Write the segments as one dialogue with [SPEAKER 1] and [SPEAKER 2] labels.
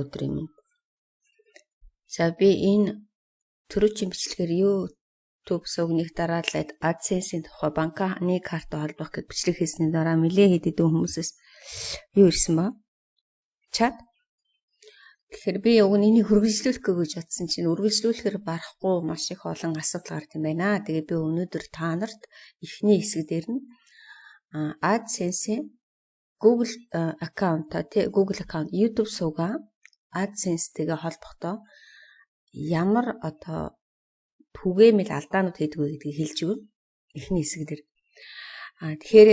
[SPEAKER 1] Өдрийн мэнд. За, би энэ түрүүчийн бичлэгээр YouTube сувгныг дараалаад AdSense-ийн тухай банкны картаа холбох гэж бичлэг хийсний дараа нэлээд хэд хэдэн хүмүүсээс юу ирсэн ба? Чат. Тэгэхээр би уг нь энийг үргэлжлүүлэх гэж бодсон чинь үргэлжлүүлэхээр барахгүй маш их олон асуудал гард юм байна. Тэгээ би өнөөдөр та нарт эхний хэсэг дээр нь AdSense-ийн Google аккаунт, тий, Google аккаунт, YouTube сувгаа AdSense-тэйгээ холбохдоо ямар одоо түгээмэл алдаанууд хийдэг вэ гэдгийг хэлж өгнө. Эхний хэсэг дээр. Тэгэхээр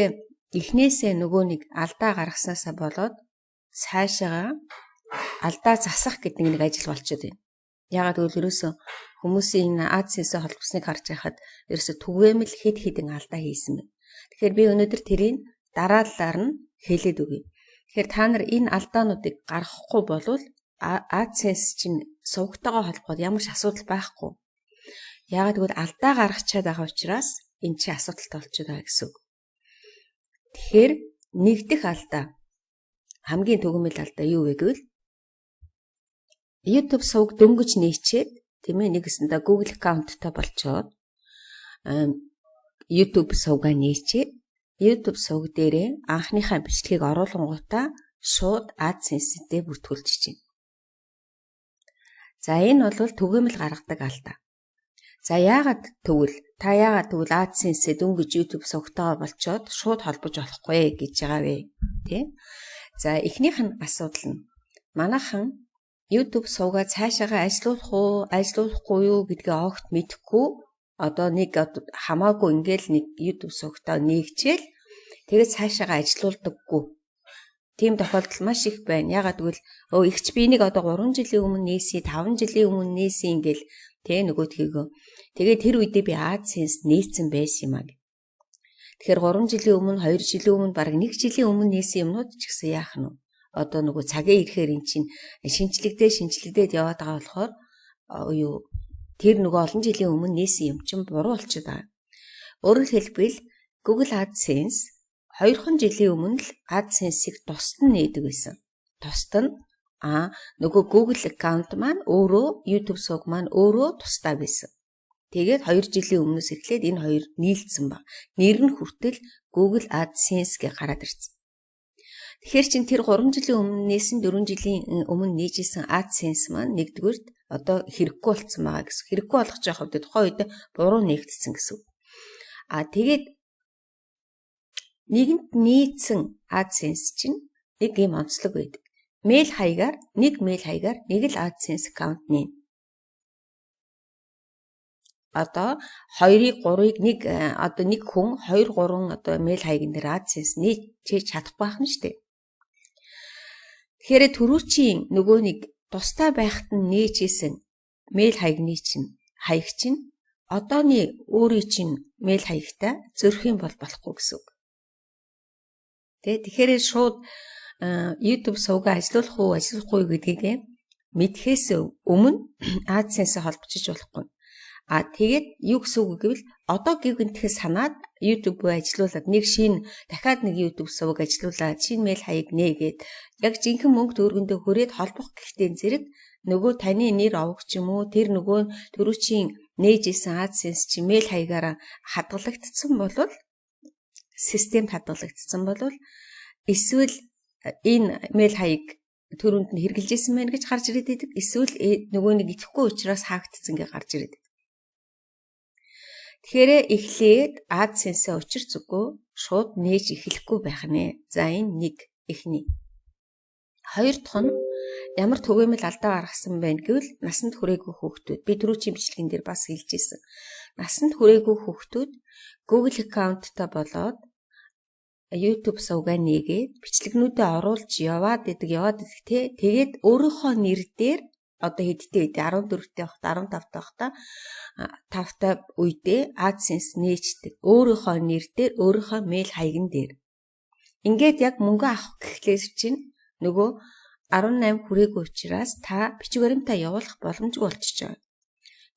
[SPEAKER 1] эхнээсээ нөгөө нэг алдаа гаргаснасаа болоод цаашаага алдаа засах гэдэг нэг ажил болчиход байна. Яагаад гэвэл ерөөсөө хүмүүсийн энэ AdSense-ээ холбосныг харж байхад ерөөсөө түгээмэл хэд хэдэн алдаа хийсэн байна. Тэгэхээр би өнөөдөр тэрийг дараалалаар нь хэлээд өгье. Тэгэхээр та нар энэ алдаануудыг гаргахгүй болвол AdSense чинь сувгтайгаа холбоход ямар ч асуудал байхгүй. Яагаад гэвэл алдаа гаргачаад байгаа учраас энэ чинь асуудалтай болчиход байгаа гэсэн үг. Тэгэхээр нэгдэх алдаа, хамгийн түгээмэл алдаа юу вэ гэвэл YouTube сувг дөнгөж нээчээд, тийм ээ, нэгэсэндээ Google аккаунттай болчоод YouTube сувгаа нээчээд, YouTube сувг дээрээ анхныхаа бичлэгийг оруулангуудаа шууд AdSense-тэй бүртгүүлж чинь. За, энэ бол түгээмэл гаргадаг алдаа. За, яагаад тэгвэл та яагаад тэгвэл AdSense-ээ дөнгөж YouTube сувгтайгаа болчоод шууд холбож болохгүй гэж байгаа вэ? Тэ? За, эхнийх нь асуудал нь манайхан YouTube сувгаа цаашаага ажилуулах уу, ажилуулахгүй юу гэдгээ огт мэдэхгүй, одоо нэг хамаагүй ингээл нэг YouTube сувгтаа нээгчээл, тэгээд цаашаага ажилуулдаггүй. Тийм тохиолдол маш их байна. Яагаад гэвэл өө ихч би нэг одоо 3 жилийн өмнө нээсэн, 5 жилийн өмнө нээсэн ингээл тэ нөгөөдхийгөө. Тэгээд тэр үедээ би AdSense нээсэн байсан юм аа. Тэгэхээр 3 жилийн өмнө, 2 жилийн өмнө, бараг 1 жилийн өмнө нээсэн юмнууд ч гэсэн яах нь вэ? Одоо нөгөө цагийн ирэхээр эн чинь шинчлэгдээ шинчлэгдээд яваад байгаа болохоор юу тэр нөгөө олон жилийн өмнө нээсэн юм чинь буруу болчиход байгаа. Өөрөөр хэлбэл Google AdSense 2 жилийн өмнө л AdSense-ийг тусад нь нээдэг байсан. Тусад нь нөгөө Google аккаунт маань өөрөө, YouTube сувг маань өөрөө тусдаа байсан. Тэгээд 2 жилийн өмнөөс эхлээд энэ хоёр нийлцсэн ба. Нэр нь хүртэл Google AdSense гэж гараад ирсэн. Тэгэхээр чин тэр 3 жилийн өмнө нээсэн, 4 жилийн өмнө нээж исэн AdSense маань нэгдүгüрт одоо хэрэггүй болцсон байгаа гэсэн. Хэрэггүй болгож явах хувьд тухайн үед буруу нээгдсэн гэсэн. Тэгээд нэгэнт нийцсэн AdSense чинь нэг юм онцлог байдаг. Мэйл хаягаар, нэг мэйл хаягаар нэг л AdSense аккаунт нээнэ. Одоо 2-ыг 3-ыг нэг одоо нэг хүн 2 3 одоо мэйл хаяган дээр AdSense нээчээж чадахгүй байх нь шүү дээ. Тэгэхээр түрүүчийн нөгөө нэг тусдаа байхад нь нээжсэн мэйл хаягны чинь хаяг чинь одооны өөрийн чинь мэйл хаягтай зөрөх юм бол болохгүй гэсэн үг. Тэ, тэгэхээр шууд YouTube сувгаа ажилуулах уу, ажилуулахгүй гэдгийг мэдхээс өмнө AdSense холбочиж болохгүй. Тэгээд юу гэсэн үг гэвэл одоо гинтхэн санаад YouTube ажилуулад, нэг шинэ дахиад нэг YouTube сувг ажилуулад, шинэ мэйл хаяг нээгээд, яг жинхэнэ мөнгө төгрөгөндөө хүрээд холбох гэхдээ зэрэг нөгөө таны нэр овог ч юм уу, тэр нөгөө түрүүчийн нээж исэн AdSense чи мэйл хаягаараа хадгалагдсан болвол, системд хадгалагдсан болвол, эсвэл энэ мэйл хаяг төрөнд нь хэрэгжилж исэн байна гэж гарч ирээд байдаг. Эсвэл нөгөө нэг идэхгүй учраас хаагдсан гэж гарч ирээд байдаг. Тэгэхээр эхлээд AdSense-ээ учир зүггүй шууд нээж эхлэхгүй байх нэ. За, энэ нэг эхний. Хоёр дахь нь ямар түгээмэл алдаа гаргасан байна гэвэл насанд хүрээгүй хүүхдүүд, би түрүүчийн бичлэгэн дээр бас хэлж ирсэн. Насанд хүрээгүй хүүхдүүд Google аккаунттай болоод YouTube сувгаа нээгээд бичлэгнүүдээ оруулж яваад идэг, яваад идэг те. Тэгээд өөрийнхөө нэр дээр одоо хэдтэй үед, 14-тэй байхдаа, 15 та байхдаа, 5 та үедээ AdSense нээчдэг. Өөрийнхөө нэр дээр, өөрийнхөө мэйл хаяган дээр. Ингээд яг мөнгө авах гэхлээр чинь нөгөө 18 хүрээгүй учраас та бичиг баримтаа явуулах боломжгүй болчихж байгаа.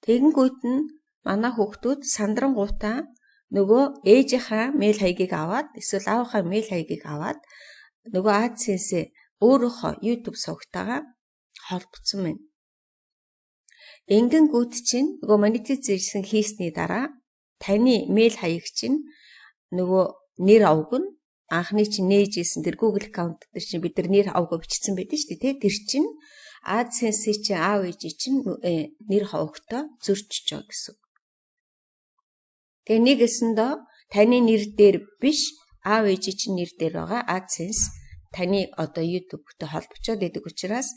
[SPEAKER 1] Тэгэнгүүт нь манай хүүхдүүд сандрангуутаа нөгөө ээжийнхаа мэйл хаягийг аваад эсвэл аавынхаа мэйл хаягийг аваад нөгөө AdSense өөрөөхөө YouTube сувгтайгаа холбогдсон байна. Ингэнгүүт чинь нөгөө monetization хийсний дараа таны мэйл хаяг чинь нөгөө нэр овг нь анхны чинь нээж исэн тэр Google аккаунт дээр чинь бид нар нэр овгоо бичсэн байдаг шүү дээ, тэр чинь AdSense чинь, аав ээжийн чинь нэр ховгтой зөрчиж байгаа гэсэн. Тэгээ нэг эсэндөө таны нэр дээр биш, аав ээжийн чинь нэр дээр байгаа AdSense таны одоо YouTube-тэй холбочоод идэг учраас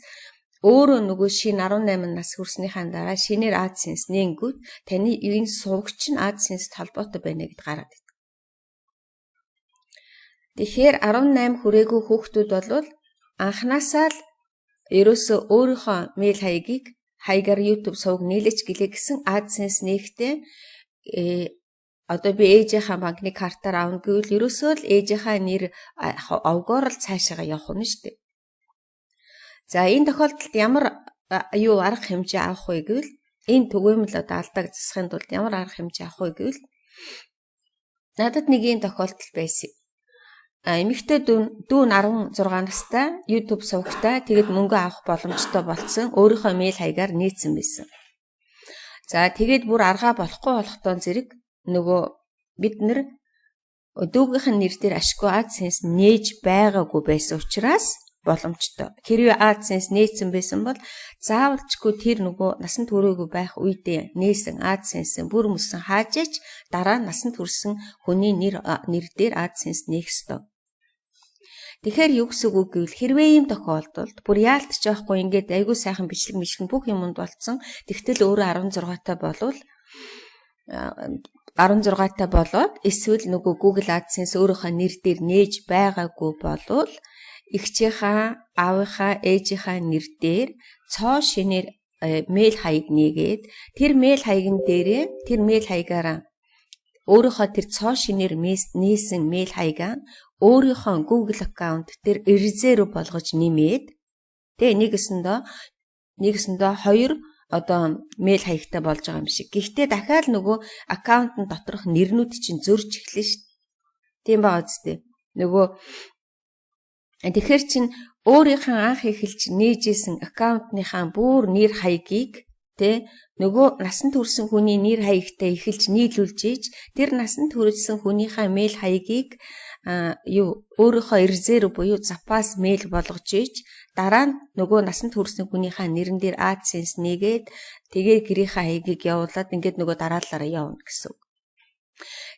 [SPEAKER 1] өөрөө нөгөө шинэ 18 нас хүрснийхаа дараа шинээр AdSense нээнгүүт таны энэ суваг чинь AdSense-тэй холбоотой байна гэд гараад идэг. Тэгэхээр 18 хүрээгүй хүүхдүүд бол анханасаа л ерөөсөө өөрийнхөө мэйл хаягаар YouTube суваг нээлээч гэлээ гэсэн AdSense нээхдээ одоо би ээжийнхаа банкны картаар авна гэвэл ерөөсөө л ээжийнхаа нэр овгоор л цаашаага явах нь шүү дээ. За, энэ тохиолдолд ямар юу арга хэмжээ авах вэ гэвэл, энэ түгээмэл одоо алдааг засахын тулд ямар арга хэмжээ авах вэ гэвэл, надад нэг ийм тохиолдол байсан. Эмэгтэй дүү 16 настай, YouTube сувагтай, тэгээд мөнгө авах боломжтой болцсон. Өөрийнхөө мэйл хаягаар нээсэн байсан. За, тэгээд бүр аргаа болохгүй болохтон зэрэг нөгөө бид нар дүүгийнх нь нэр дээр ашгүй AdSense нээж байгаагүй байсан учраас боломжтой. Хэрвээ AdSense нээсэн байсан бол заавалчгүй тэр нөгөө насан туршаагүй байх үедээ нээсэн AdSense бүр мөсөн хаажаач дараа нь насанд хүрсэн хүний нэр дээр AdSense нээх ёстой. Тэгэхээр юу гэсэн үг гэвэл, хэрвээ ийм тохиолдолд бүр яалтч байхгүй, ингээд айгүй сайхан бичлэг мичлэг бүх юмд болцсон. Тэгтэл өөрөө 16 та болвол, 16 та болоод эсвэл нөгөө Google AdSense өөрийнхөө нэр дээр нээж байгаагүй болвол эгчийнхаа, аавынхаа, ээжийнхаа нэр дээр цоо шинээр мэйл хаяг нээгээд, тэр мэйл хаягн дээрээ тэр мэйл хаягаараа өөрийнхөө тэр цоо шинээр нээсэн мэйл хаягаа өөрийнхөө Google аккаунт дээр резерв болгож нэмээд, тэгээ нэгсэндөө хоёр одоо мэйл хаягтай болж байгаа юм шиг. Гэхдээ дахиад нөгөө аккаунтын доторх нэрнүүд чинь зөрж эхлэн шүү дээ. Тийм байгаа үстэй. Нөгөө тэгэхээр чин өөрийнхөө анх эхэлж нээжсэн аккаунтныхаа бүр нэр хаягийг тэ нөгөө насанд хүрсэн хүний нэр хаягтай эхэлж нийлүүлж ийж, тэр насанд хүрсэн хүнийхээ мэйл хаягийг юу өөрийнхөө резерв буюу запас мэйл болгож ийж, дараа нь нөгөө насанд хүрсэн хүнийхээ нэрэн дээр AdSense нээгээд, тэгээ гэрийнхээ хаягийг явуулаад, ингээд нөгөө дараалалаараа явна гэсэн үг.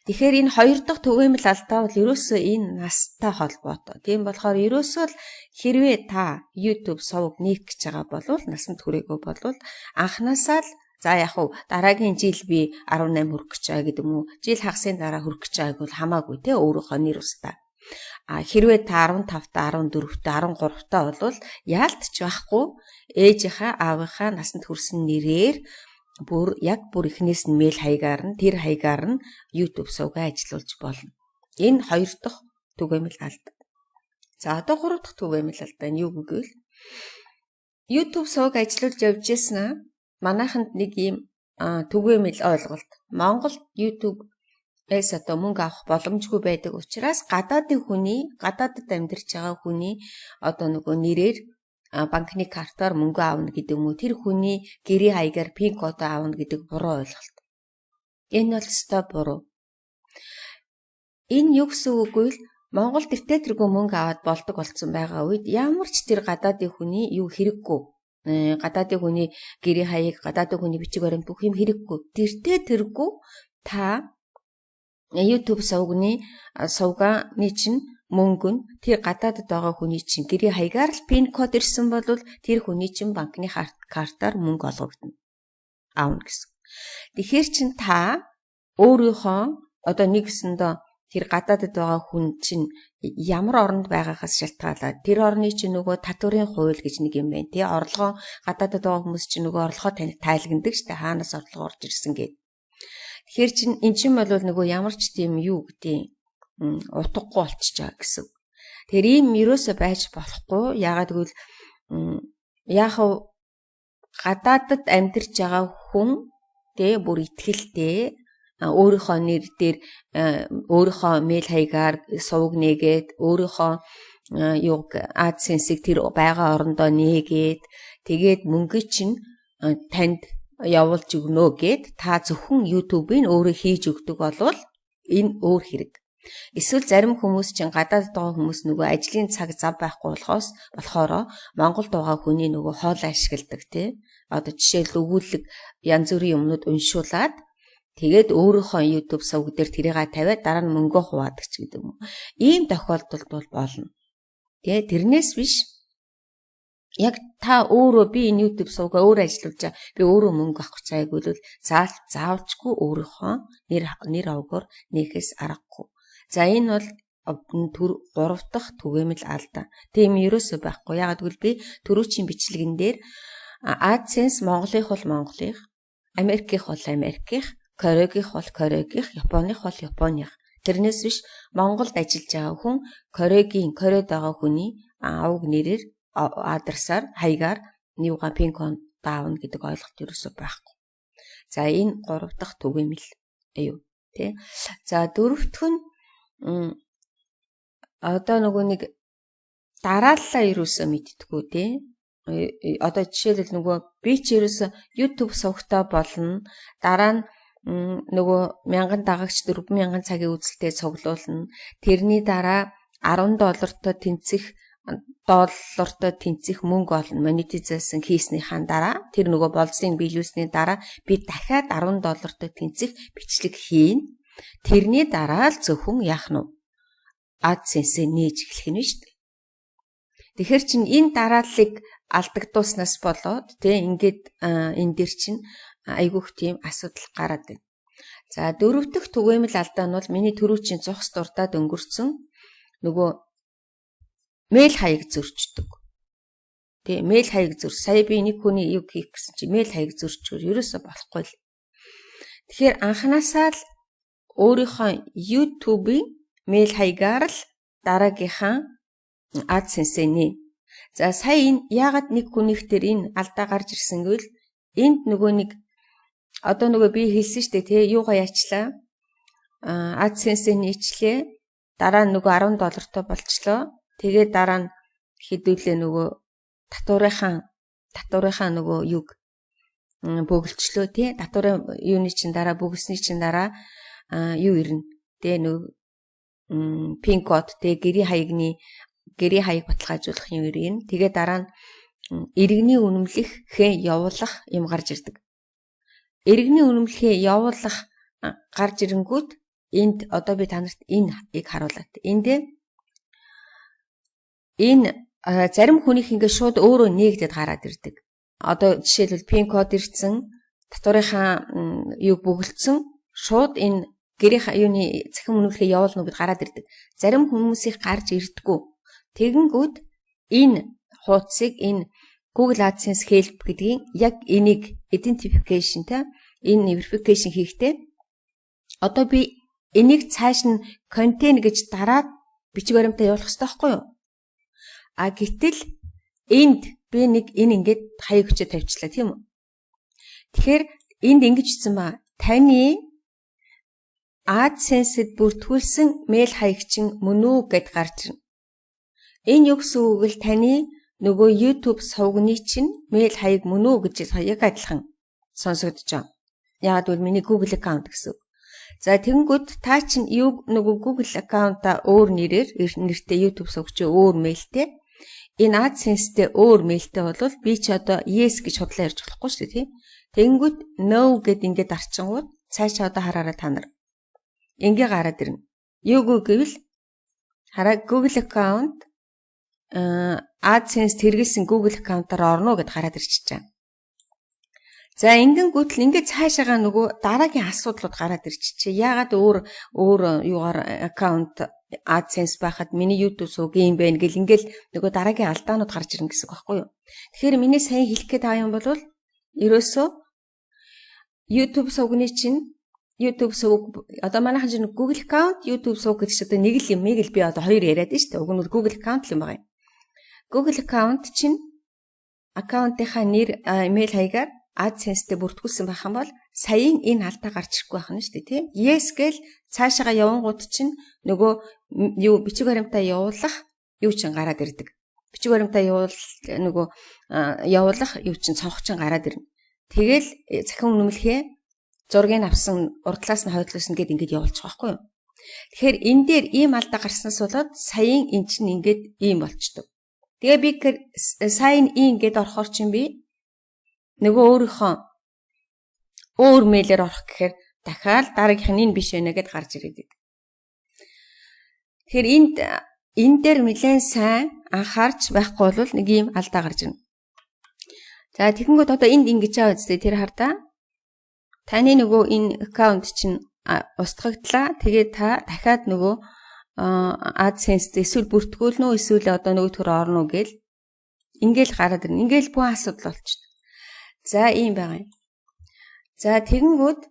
[SPEAKER 1] Тэгэхээр энэ хоёр дахь түгээмэл алдаа бол ерөөсөө энэ настай холбоотой. Тийм болохоор ерөөсөө л хэрвээ та YouTube суваг нээх гэж байгаа бол, насанд хүрээгүй болвол анханасаа л, за яг уу дараагийн жил би 18 хүрэх гэж байгаа гэдэг юм уу? Жил хагасын дараа хүрэх гэж байгааг бол хамаагүй те, өөрийнхөө нэр устаа. А хэрвээ та 15 та, 14 та, 13 та болвол яалтч байхгүй ээжийнхаа, аавынхаа насанд хүрсэн нэрээр бүр яг бүр эхнээс нь мэйл хаягаар нь, тэр хаягаар нь YouTube сувгаа ажилуулж болно. Энэ хоёр дахь түгээмэл алдаа. За, одоо гурав дахь түгээмэл алдаа нь юу гэвэл, YouTube сувг ажилуулж явж байсан манайханд нэг ийм түгээмэл ойлголт. Монгол YouTube эс одоо мөнгө авах боломжгүй байдаг учраас гадаадын хүний, гадаадд амьдарч байгаа хүний одоо нөгөө нэрээр банкны картаар мөнгө авна гэдэг юм уу, тэр хүний гэрээ хаягаар PIN код авна гэдэг буруу ойлголт. Энэ бол ёстой буруу. Энэ юу гэсэн үг вэ? Монгол тэртээ тэргүй мөнгө аваад болдог болсон байгаа үед ямар ч тэр гадаадын хүний юу хэрэггүй. Гадаадын хүний гэрээ хаяг, гадаадын хүний бичиг баримт бүх юм хэрэггүй. Тэртээ тэргүй та YouTube сувгааны чинь мөнгө нь тэр гадаадд байгаа хүний чинь гэрээ хаягаар л PIN код ирсэн бол тэр хүний чинь банкны картаар мөнгө олгогдоно. Аавна гэсэн. Тэгэхээр чин та өөрийнхөө одоо нэгсэндээ тэр гадаадд байгаа хүн чинь ямар оронд байгаагаас шалтгаалаад тэр орны чинь нөгөө татварын хууль гэж нэг юм байна. Тэ, орлогоо гадаадд байгаа хүмүүс чинь нөгөө орлогоо тайлгнадаг штэ, хаанаас орлого орж ирсэн гээд. Тэгэхээр чин эн чинь бол нөгөө ямар ч тийм юу гэдэг утгагүй болчихж байгаа гэсэн. Тэгэхээр ийм ерөөсөө байж болохгүй. Яагаад гэвэл яг гадаадд амьдарч байгаа хүн тэ бүр итгэлтэй өөрийнхөө нэр дээр өөрийнхөө мэйл хаягаар сувг нээгээд, өөрийнхөө юуг AdSense-ийг тэр байгаа орондоо нээгээд, Тэгээд мөнгө чинь танд явуулж өгнө гэд та зөвхөн YouTube-ыг өөрөө хийж өгдөг болвол энэ өөр хэрэг. Эсвэл зарим хүмүүс чинь, гадаад байгаа хүмүүс нөгөө ажлын цаг зав байхгүй болохоро Монголд байгаа хүний нөгөө хоолой ашигладаг, тий. Одоо жишээл өгүүлэг, янз бүрийн юмнууд уншуулад, тэгээд өөрийнхөө YouTube сувг дээр тэрийг тавиад, дараа нь мөнгөө хуваадаг ч гэдэг юм. Ийм тохиолдолд бол болно. Тэгээ тэрнээс биш, яг та өөрөө би энэ YouTube сувгаа өөрөө ажиллуулж байгаа. Би өөрөө мөнгө авах гэж байгааг бол заавалчгүй өөрийнхөө нэр овгоор нээхээс аргагүй. За, энэ бол төр гурав дахь түгээмэл алдаа. Тийм ерөөсөө байхгүй. Яагаад гэвэл би түрүүчийн бичлэгэн дээр AdSense Монголынх бол Монголынх, Америкийнх бол Америкийнх, Корейгийнх бол Корейгийнх, Японых бол Японых. Тэрнээс биш Монголд ажиллаж байгаа хүн Корейгийн, Корейд байгаа хүний авг нэрээр, адресаар, хаягаар юугаа PIN код даавна гэдэг ойлголт ерөөсөө байхгүй. За, энэ гурав дахь түгээмэл юу тий. За, дөрөвдөх нь одоо нөгөө нэг дарааллаа ерөөсөө мэдтгүү, тий. Одоо жишээлбэл, нөгөө би ч ерөөсөө YouTube сувгтай болно. Дараа нь нөгөө 1000 дагагч, 4000 цагийн үзэлтэд цуглуулна. Тэрний дараа 10 доллартай тэнцэх, доллартай тэнцэх мөнгө олно. Монетизацийн хийснийхаа дараа, тэр нөгөө болцыг биелүүлсний дараа би дахиад 10 доллартай тэнцэх бичлэг хийнэ. Тэрний дараа л зөвхөн яах нь AdSense-ээ нээж эхлэх нь шүү дээ. Тэгэхээр чин энэ дарааллыг алдагдуулснаас болоод, тий, ингээд энэ дэр чинь айгүйх тийм асуудал гараад байна. За, дөрөв дэх түгээмэл алдаа нь бол миний түрүүчийн зогс дурдаад өнгөрцөн нөгөө мэйл хаяг зөрчдөг. Тий, мэйл хаяг зөр. Сая би нэг хүний юг хийх гэсэн чи мэйл хаяг зөрчгөр ерөөсөө болохгүй л. Тэгэхээр анханасаа л өөрийнхөө YouTube-ийн мэйл хаягаар л дараагийнхаа AdSense-ээ нээ. За, сая энэ яагаад нэг хүнийх дээр энэ алдаа гарч ирсэн гэвэл энд нөгөө нэг одоо нөгөө би хэлсэн шүү дээ, тий, юугаа яачлаа, AdSense-ээ нээчлээ, дараа нь нөгөө 10 доллартай болчлоо. Тэгээд дараа нь хэдүүлээ нөгөө татварынхаа нөгөө юг бөглөчлөө, тий. Татварын юуны чин дараа, бөглөсний чин дараа юу ирнэ, тий, нөгөө PIN код, тий, гэрийн хаягны, гэрийн хаяг баталгаажуулах юм ирнэ. Тэгээ дараа нь иргэний үнэмлэхээ явуулах юм гарч ирдэг. Иргэний үнэмлэхээ явуулах гарч ирэнгүүт энд одоо би та нарт энэ ийг харуулад. Энд энэ зарим хүнийх ингээд шууд өөрөө нээгдээд гараад ирдэг. Одоо жишээлбэл, PIN код ирсэн, татварынхаа юг бөглөцсөн, шууд энэ гэрийн юуны цахим үнэмлэхээ явуулна гэд гараад ирдэг. Зарим хүмүүсийнх гарч ирдэггүй. Тэгэнгүүт энэ хуудсыг, энэ Google AdSense Help гэдгийн яг энийг identification та энэ verification хийхдээ одоо би энийг цааш нь continue гэж дараад бичиг баримтаа явуулах хэрэгтэй байхгүй юу? А гэтэл энд би нэг энэ ингээд хаяг хүчээ тавьчлаа, тийм үү? Тэгэхээр энд ингэж хэлсэн ба: таны AdSense-д бүртгүүлсэн мэйл хаяг чинь мөн үү гэд гарч ирнэ. Энэ юу гэсэн үг л, таны нөгөө YouTube сувгны чинь мэйл хаяг мөн үү гэж яг адилхан сонсогдож байгаа. Яагаад гэвэл миний Google account гэсэн үг. За, тэгэнгүүт та чинь юу нөгөө Google account-а өөр нэрээр, нэртэй, YouTube сувг чи өөр мэйлтэй, энэ AdSense-тэй өөр мэйлтэй бол би ч одоо yes гэж худлаа ярьж болохгүй шүү дээ, тийм. Тэгэнгүүт no гэд ингээд дарчингууд цаашаа одоо хараарай та нар. Ингээ гараад ирнэ. Юугүй гэвэл хараа, Google account, AdSense хэрэгэлсэн Google account-аар орно гэд гараад ирчихэж байгаа. За, ингэнгүүт л ингээд цаашаага нөгөө дараагийн асуудлууд гараад ирчихээ. Яагаад өөр өөр юугаар account AdSense байхад миний YouTube сувг юм бэ гэл ингээл нөгөө дараагийн алдаанууд гарч ирнэ гэсэн үг байхгүй юу? Тэгэхээр миний сайн хэлэх гээд байгаа юм бол ерөөсөө YouTube сувгны чинь, YouTube сувг, одоо манайхан чинь Google account, YouTube сувг гэдэг чинь одоо нэг л юм л би одоо хоёр яриад нь шүү дээ. Уг нь Google account л юм байгаа юм. Google account чинь аккаунтынхаа нэр, имэйл хаягаар AdSense-тэй бүртгүүлсэн байх юм бол саяын энэ алдаа гарч ирэхгүй байх нь шүү дээ, тийм. Yes гээл цаашаага явангууд чинь нөгөө юу бичиг баримтаа явуулах юу чинь гараад ирдэг. Бичиг баримтаа явуул нөгөө явуулах юу чинь цонх чинь гараад ирнэ. Тэгэл цахим үнэмлэхээ зургийг авсан урдлаас нь хойдлоос нь гээд ингээд явуулчих байхгүй юу? Тэгэхээр энэ дээр ийм алдаа гарснаас болоод саяын эн чинь ингээд ийм болчдөг. Тэгээ би sign in гээд орохоор чинь би нөгөө өөрийнхөө өөр mail ээр орох гэхээр дахиад дараагийнх нь энэ биш байна гэд гарч ирээд байдаг. Тэгэхээр энд энэ дээр нэлээд сайн анхаарч байхгүй бол нэг ийм алдаа гарч ирнэ. За, тэгэнгүүт одоо энд ингэж байгаа үстэй, тэр хардаа. Таны нөгөө энэ account чинь устгагдлаа. Тэгээд та дахиад нөгөө AdSense эсвэл бүртгүүлнэ үү, эсвэл одоо нөгөөтгөр орно уу гэл ингээл гараад ирнэ. Ингээл бүх асуудал болчихно. За, ийм байгаа юм. За, тэгэнгүүт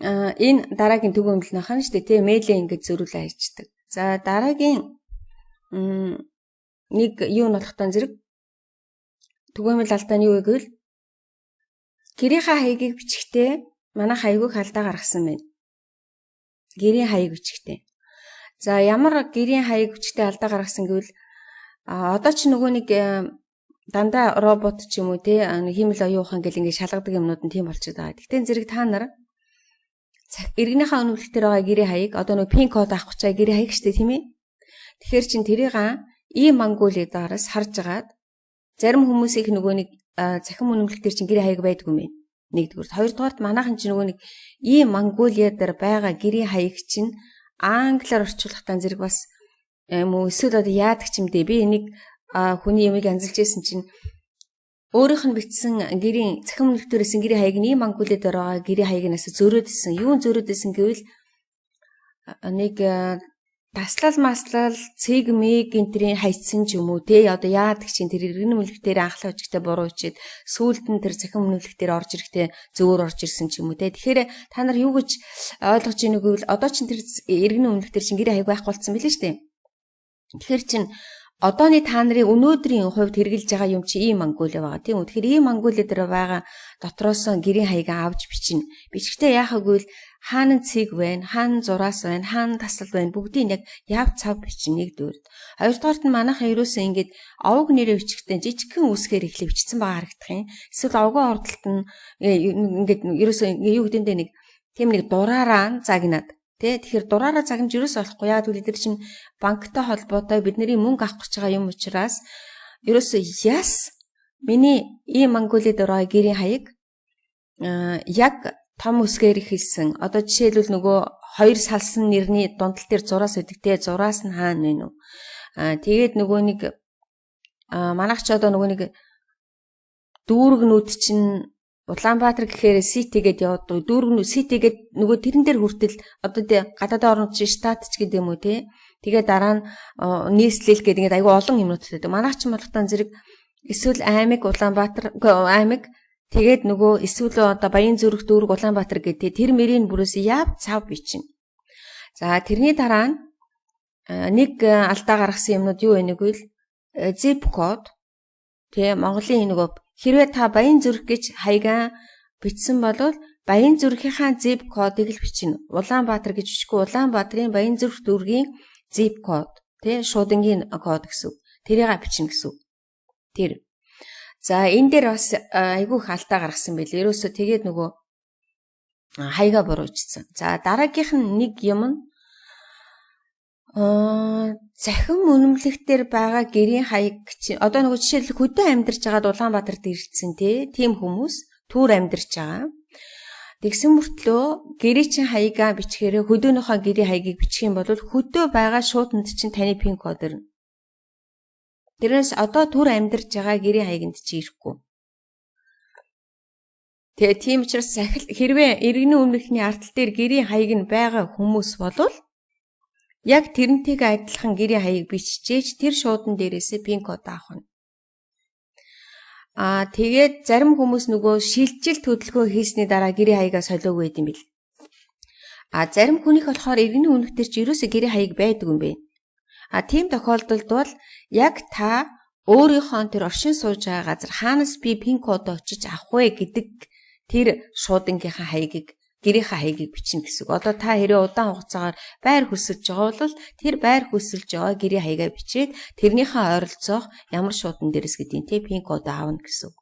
[SPEAKER 1] энэ дараагийн түгээмэл нөх нь шүү дээ, тий, mail ээ ингэж зөрүүлээ хайчдаг. За, дараагийн нэг юу нь болохтой зэрэг түгээмэл алдаа нь юу вэ гэвэл гэрийнхаа хаягийг бичихтэй манай хаягыг алдаа гаргасан байна. Гэрийн хаяг бичгтээ. За, ямар гэрийн хаяг бичгтээ алдаа гаргасан гэвэл одоо ч нөгөө нэг дандаа робот ч юм уу, те, хиймэл оюун ухаан гэл ингээд шалгадаг юмнууд нь тийм болчиход байгаа. Гэхдээ зэрэг та нар иргэнийхээ үнэмлэхтэр байгаа гэрийн хаяг, одоо нөгөө PIN код авах гэж байгаа гэрийн хаяг штэ, тийм ээ. Тэгэхээр чин тэрийг E-Mongolia даараас харж агаад зарим хүмүүсийн нөгөө нэг цахим үнэмлэхтэр чин гэрийн хаяг байдгүй юм байна. Нэгдүгээр. Хоёрдугаарт манайхан чинь нөгөө нэг E-Mongolia дээр байгаа гэрийн хаяг чинь англиар орчуулахтаа зэрэг бас юм уу, эсвэл одоо яадаг ч юм дээ. Би энийг хүний юмыг янзалж исэн чинь өөрийнх нь бичсэн гэрийн цахим үнэмлэхтэрээс гэрийн хаяг нь E-Mongolia дээр байгаа гэрийн хаягнаас зөрөөдсөн. Юун зөрөөдсөн гэвэл нэг таслал маслал цэг мэг энтрийн хайцсан ч юм уу, те, одоо яадаг чинь тэр иргэн үнэмлэхтэр анхлаа өчгтэй буруу ичээд сүүлд нь тэр цахим үнэмлэхтэр орж ирэхдээ зөвөр орж ирсэн ч юм уу, те. Тэгэхээр та нар юу гэж ойлгож ийнэ гэвэл одоо чинь тэр иргэн үнэмлэхтэр чинь гэрээ хаяг байхгүй болсон билээ шүү дээ. Тэгэхээр чин одооны та нарын өнөөдрийн хувьд хэрэгжилж байгаа юм чи E-Mongolia байгаа, тийм үү? Тэгэхээр E-Mongolia дээр байгаа дотроос гэрийн хаягаа авч бичнэ. Бичгтээ яахаг гэвэл хаана цэг байна, хаана зураас байна, хаана тасал байна, бүгдийг яг яв цав бичнэ нэгдүгээр. Хоёрдугаарт нь манайхан ерөөсөө ингэж овог нэрээ бичгтээ жижигхэн үсгээр эхлэх бичсэн байгаа харагдах юм. Эсвэл овгоо ордолт нь ингээд ерөөсөө юу гэдэг нь нэг тийм нэг дураараа загнаад. Тэ, тэгэхээр дураараа загнаж ерөөсөө болохгүй. Яа гэвэл тэр чинь банктай холбоотой бидний мөнгө авах гэж байгаа юм учраас ерөөсөө яс миний E-Mongolia дээр байгаа гэрийн хаяг яг том үсгээр эхэлсэн. Одоо жишээлбэл нөгөө хоёр салсан нэрний дундал дээр зураас өгдөг, те, зураас нь хаана вэ нү? Тэгээд нөгөө нэг манайх ч одоо нөгөө нэг дүүргнүүд чинь Улаанбаатар гэхээр City гэдээ явдаг. Дүүргнүүд City гэд нөгөө тэрэн дээр хүртэл одоо тэ гадаад орнууд чинь штат ч гэдэг юм уу, те. Тэгээ дараа нь нийслэл гэдэг ингээд айгүй олон юмнууд байдаг. Манайх ч болохтон зэрэг эсвэл аймаг, Улаанбаатар аймаг, тэгээд нөгөө эсвэл одоо Баян зүрх дүүрэг Улаанбаатар гэдэг тэр мөрийн бүрээс яв цав бичнэ. За, тэрний дараа нь нэг алдаа гаргасан юмнууд юу вэ гэвэл zip код, тий, Монголын нөгөө хэрвээ та Баян зүрх гэж хаягаа бичсэн бол Баян зүрхийнхаа zip кодыг л бичнэ. Улаанбаатар гэж бичихгүй, Улаанбаатарын Баян зүрх дүүргийн zip код, тий, шуудангийн код гэсэн үг. Тэрийг бичнэ гэсэн үг. Тэр. За, энэ дээр бас айгүй их алдаа гаргасан байлээ. Ерөөсөө тэгээд нөгөө хаягаа буруучсан. За, дараагийнх нь нэг юм нь цахим үнэмлэхтэр байгаа гэрийн хаяг чинь одоо нөгөө жишээлбэл хөдөө амьдарч байгаад Улаанбаатарт ирсэн, тийм хүмүүс түр амьдарч байгаа. Тэгсэн мөртлөө гэрээ чинь хаягаа бичгээрээ хөдөөнийхөө гэрийн хаягийг бичих юм бол хөдөө байгаа шууданд чинь таны PIN код ирнэ. Тэрнээс одоо түр амьдарч байгаа гэрийн хаяганд чи ирэхгүй. Тэгээ тийм учраас хэрвээ иргэний үнэмлэхний артал дээр гэрийн хаяг нь байгаа хүмүүс болвол яг тэрнтэйгээ адилхан гэрийн хаяг биччихээж тэр шуудан дээрээсээ PIN код авах нь. Аа, тэгээд зарим хүмүүс нөгөө шилжилт хөдөлгөөн хийсний дараа гэрийн хаягаа солиогүй байд юм бил. А зарим хүнийх болохоор иргэний үнэмлэх чи ерөөсөө гэрийн хаяг байдаг юм бэ. А тийм тохиолдолд бол яг та өөрийнхөө тэр оршин сууж байгаа газар хаанаас би PIN код очиж авах вэ гэдэг тэр шуудангийнхаа хаягийг Гэрийнхээ хаягийг бичнэ гэсэн үг. Одоо та хэрэг удаан хугацаагаар байр хөлсөлж байгаа бол тэр байр хөлсөлж байгаа гэрийн хаягаа бичээд тэрнийхээ ойролцоох ямар шуудан дээрээс гэдгийг те PIN код аавна гэсэн үг.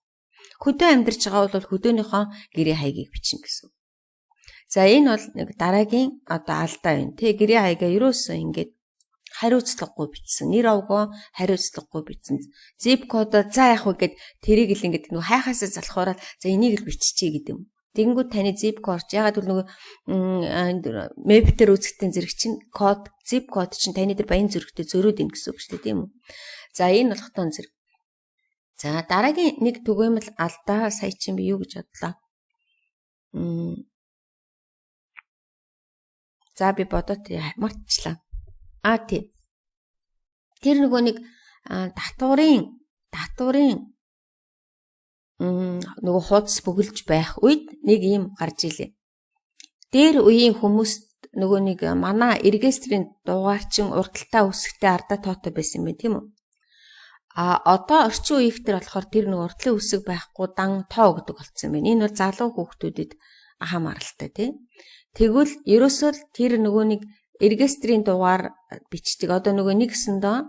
[SPEAKER 1] Хөдөө амьдарч байгаа бол хөдөөнийхөө гэрийн хаягийг бичнэ гэсэн үг. За, энэ бол нэг дараагийн одоо алдаа байна. Тэ, гэрийн хаягаа ерөөсөө ингээд хариуцлагагүй бичсэн. Нэр овгоо хариуцлагагүй бичсэн. Zip кодоо за яах вэ гэд тэрийг л ингээд нөгөө хайхаасаа залхуураад за энийг л биччихье гэдэг юм. Тэгэнгүүт таны zip код, ягаад гэвэл нөгөө map дээр үзэгдэн зэрэг чинь код, zip код чинь таны дээр баян зөрөгтэй зөрөөд ийн гэсэн үг шүү дээ, тийм үү? За, энэ болох тон зэрэг. За, дараагийн нэг түгээмэл алдаа сая чинь би юу гэж бодлоо? За, би бодоод мартчихлаа. А, тий. Тэр нөгөө нэг татварын нөгөө хуудас бөглөж байх үед нэг юм гарч илээ. Дээр үеийн хүмүүст нөгөө нэг манай регистрийн дугаар чин урдталтаа үсгтэй, ардаа тоотой байсан юм байна, тийм үү? А одоо орчин үеих дээр болохоор тэр нэг урдлын үсэг байхгүй, дан тоо өгдөг болсон юм байна. Энэ бол залуу хүүхдүүдэд хамааралтай, тийм. Тэгвэл ерөөсөө л тэр нөгөө нэг регистрийн дугаар бичдэг. Одоо нөгөө нэг гэсэндээ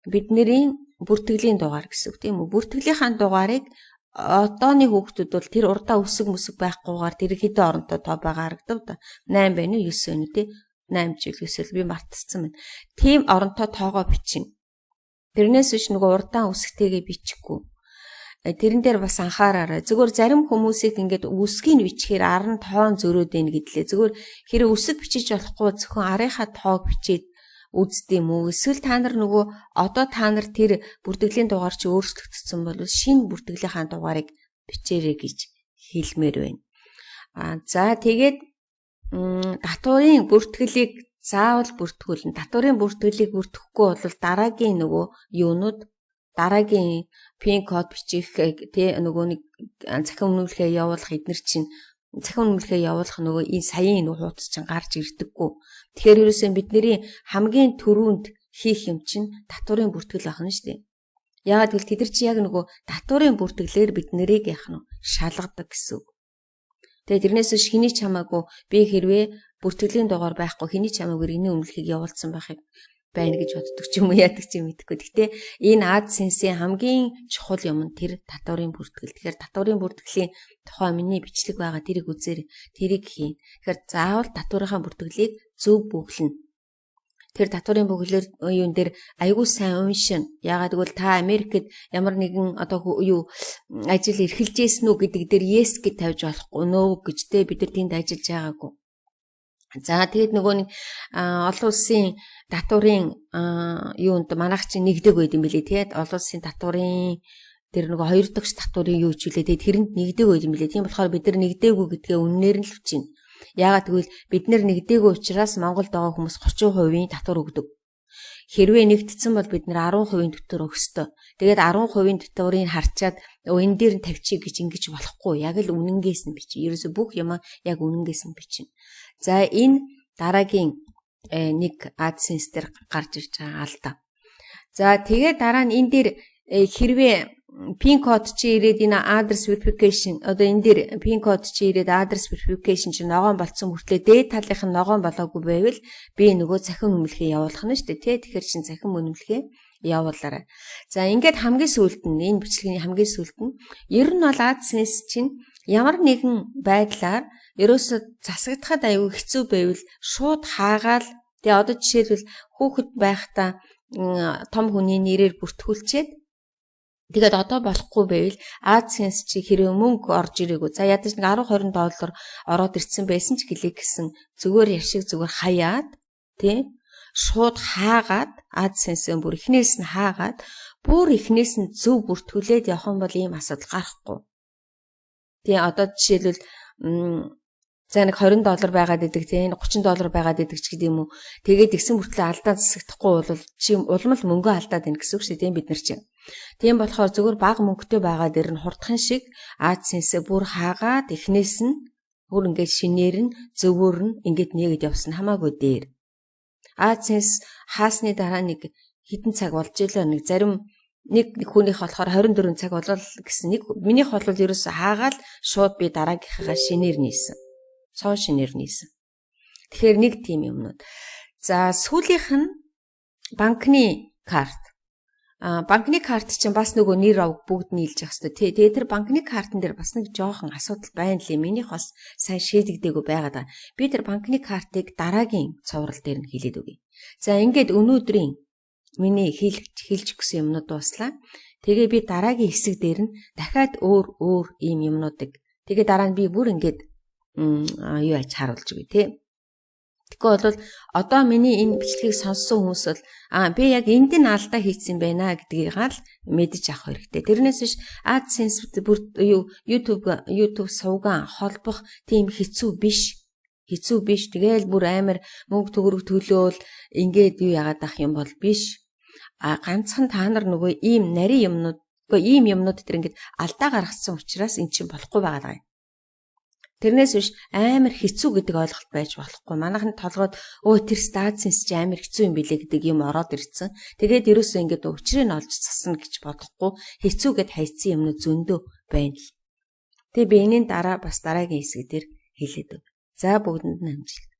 [SPEAKER 1] бидний бүртгэлийн дугаар гэсэн үг, тийм үү? Бүртгэлийнхаа дугаарыг одооны хүүхдүүд бол тэр урдаа үсэг мүсэг байхгүйгээр тэр хэдэн оронтой тоо байгаа харагдав да. 8 байна уу, 9 байна уу, тий? 8 жил 9 л би мартцсан байна. Тийм оронтой тоогоо бичнэ. Тэрнээс биш нөгөө урдаан үсгтэйгээ бичихгүй. Тэрэн дээр бас анхаараарай. Зүгээр зарим хүмүүсийг ингээд үсгийг бичихээр ар нь тоон зөрөөд ийн гэдлээ. Зүгээр хэрэг үсэг бичиж болохгүй зөвхөн арынхаа тоог бичээд үздэг юм уу? Эсвэл та нар нөгөө одоо та нар тэр бүртгэлийн дугаар чи өөрчлөгдсөн бол шинэ бүртгэлийнхаа дугаарыг бичээрэй гэж хэлмээр байна. А за, тэгээд татварын бүртгэлийг заавал бүртгүүлнэ. Татварын бүртгэлийг бүртгэхгүй бол дараагийн нөгөө юунууд, дараагийн PIN код бичих, тий, нөгөө нэг цахим үнэмлэхээ явуулах эднэр чинь, цахим үнэмлэхээ явуулах нөгөө энэ саяын нөгөө хуудас чинь гарч ирдэггүй. Тэгэхээр ерөөсөө бидний хамгийн түрүүнд хийх юм чинь татварын бүртгэл байх нь шүү дээ. Яагаад гэвэл тэд нар чи яг нөгөө татварын бүртгэлээр бид нарыг яах нь шалгадаг гэсэн үг. Тэгээ тэрнээс биш хэний ч хамаагүй би хэрвээ бүртгэлийн дугаар байхгүй хэний ч хамаагүй энэ үнэмлэхийг явуулсан байхыг байна гэж боддог ч юм уу, яадаг ч юм мэдэхгүй. Гэхдээ энэ AdSense-ийн хамгийн чухал юм нь тэр татварын бүртгэл. Тэгэхээр татварын бүртгэлийн тухай миний бичлэг байгаа, тэрийг үзээр, тэрийг хийн. Тэгэхээр заавал татварынхаа бүртгэлийг зөв бөглөнө. Тэр татварын бөглөөр юун дээр айгүй сайн уншина. Яагаад гэвэл та Америкт ямар нэгэн одоо юу ажил эрхэлжсэн үү гэдэг дээр yes гэж тавьж болохгүй, no гэж те, бид нар тэнд ажиллаж байгаагүй. За, тэгээд нөгөө нэг олон улсын татварын юунд манайх чинь нэгдэг байд юм билий, тий, олон улсын татварын тэр нөгөө хоёр дахь татварын юу ч үлээ, тэгээд тэрэнд нэгдэг байд юм билий. Тийм болохоор бид нар нэгдээгүй гэдгээ үннээр нь л бичнэ. Яагаад гэвэл бид нар нэгдээгүй учраас Монголд байгаа хүмүүс 30% татвар өгдөг. Хэрвээ нэгдсэн бол бид нар 10% татвар өгөх ёстой. Тэгээд 10% татварыг харчаад энэ дээр нь тавьчих гэж ингэж болохгүй. Яг л үнэнгээс нь бичнэ. Ерөөсө бүх юм яг үнэнгээс нь бичнэ. За, энэ дараагийн нэг AdSense дээр гарч ирж байгаа алдаа. За, тэгээд дараа нь энэ дээр хэрвээ PIN код чи ирээд энэ address verification, одоо энэ дээр PIN код чи ирээд address verification чи ногоон болцсон мөртлөө дээд талынх нь ногоон болоогүй байвал би нөгөө цахим үнэмлэхээ явуулах нь шүү дээ, тий. Тэгэхээр чин цахим үнэмлэхээ явуулаарай. За, ингээд хамгийн сүүлд нь, энэ бичлэгийн хамгийн сүүлд нь ер нь бол AdSense чинь ямар нэгэн байдлаар ерөөсө засагдахад аюу хэцүү байвал шууд хаагаал, тэгээ одоо жишээлбэл хүүхэд байхдаа том хүний нэрээр бүртгүүлчихэд тэгээд одоо болохгүй байвал AdSense чи хэрэг мөнгө орж ирээгүй. За, ядаж нэг 10 20 доллар ороод ирсэн байсан ч гэлээ гэсэн зүгээр яшиг зүгээр хаяад, тий, шууд хаагаад, AdSense-ийн бүр эхнээс нь хаагаад, бүр эхнээс нь зөв бүртгүүлээд явах юм бол ийм асуудал гарахгүй. Тий, одоо жишээлбэл за нэг 20 доллар байгаад идэг, тийм, 30 доллар байгаад идэг ч гэдэг юм уу. Тэгээд тэгсэн мөртлөө алдаа засагдахгүй бол чи улам л мөнгө алдаад байна гэсэн үг шүү, тийм, бид нар чинь. Тийм болохоор зөвхөн бага мөнгөтэй байгаа дээр нь хурдхан шиг AdSense бүр хаагаад эхнээс нь бүр ингээд шинээр нь зөвөөр нь ингээд нээгээд явсан хамаагүй дээр. AdSense хаасны дараа нэг хэдэн цаг болж илээ, нэг зарим нэг хүнийх болохоор 24 цаг болол гэсэн, нэг минийх бол ерөөсө хаагаал шууд би дараагийнхаа шинээр нээсэн. Цоо шинээр нээсэн. Тэгэхээр нэг тийм юмнууд. За, сүүлийнх нь банкны карт. Банкны карт чинь бас нөгөө нэр овг бүгд нийлж явах хэрэгтэй. Тэгээ тэр банкны картн дээр бас нэг жоохон асуудал байна лээ. Минийх бас сайн шийдэгдээгүй байгаад байгаа. Би тэр банкны картыг дараагийн цуврал дээр нь хэлээд өгье. За, ингээд өнөөдрийн миний хэлж өгсөн юмнууд дууслаа. Тэгээ би дараагийн хэсэг дээр нь дахиад өөр өөр ийм юмнуудыг, тэгээ дараа нь би бүр ингээд юу яаж харуулж өгье те. Тэгэхгүй бол одоо миний энэ бичлэгийг сонссон хүмүүс бол би яг энд нь алдаа хийцэн байна гэдгийг л мэдэж авах хэрэгтэй. Тэрнээс биш AdSense бүр юу YouTube сувгаа холбох тийм хэцүү биш. Хэцүү биш. Тэгээл бүр амар мөнгө төгрөг төлөөл ингээд юу яагаад ах юм бол биш. Ганцхан та нар нөгөө ийм нарийн юмнууд, үгүй, ийм юмнууд тэр ингээд алдаа гаргацсан учраас эн чинь болохгүй байгаа юм. Тэрнээс биш амар хэцүү гэдэг ойлголт байж болохгүй. Манайхан толгойд өө, тэр AdSense чи амар хэцүү юм билэ гэдэг юм ороод ирсэн. Тэгээд ерөөсөө ингээд учрыг нь олж засна гэж бодохгүй хэцүү гэд хайцсан юмнууд зөндөө байна л. Тэгээ би энэний дараа бас дараагийн хэсэг дээр хэлээд өг. За, бүгдэнд нь амжилт.